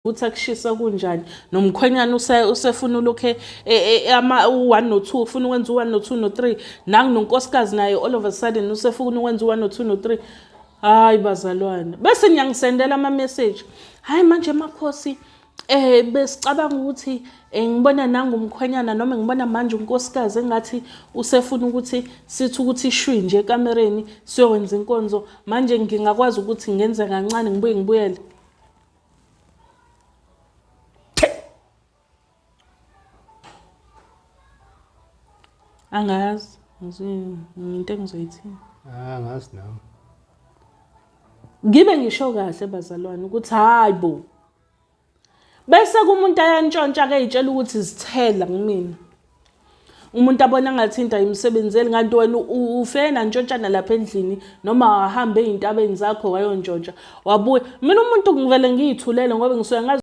Ukuthi akushisa kunjani nomkhwenyana usefuna ulokhe e, e, ama u-1 no-2 ufuna ukwenza u-1 no-2 no-3 nangu nonkosikazi naye all of a sudden usefuna ukwenza u-1 no-2 no-3. Hayi bazalwane, bese niyangisendela ama-message, hhayi manje makhosi, besicabanga ukuthi ngibona nangu umkhwenyana noma ngibona manje unkosikazi engathi usefuna ukuthi sithi ukuthi shwi nje ekamereni siyokwenza inkonzo, manje ngingakwazi ukuthi ngenze kancane ngibuye ngibuyele. Angazi, into engizoyithini. Angazi nami. Ngibe ngisho kahle bazalwane ukuthi hayi bo. Bese kumuntu ayantshontsha ke eyitshela ukuthi zithela kumina. Umuntu abona ngathi into ayimsebenzeli kanti wena ufike nantshontshana lapha endlini noma wahambe ey'ntabeni zakho wayontshontsha wabuya. Mina umuntu ngivele ngiyithulele ngoba ngisuke ngazi.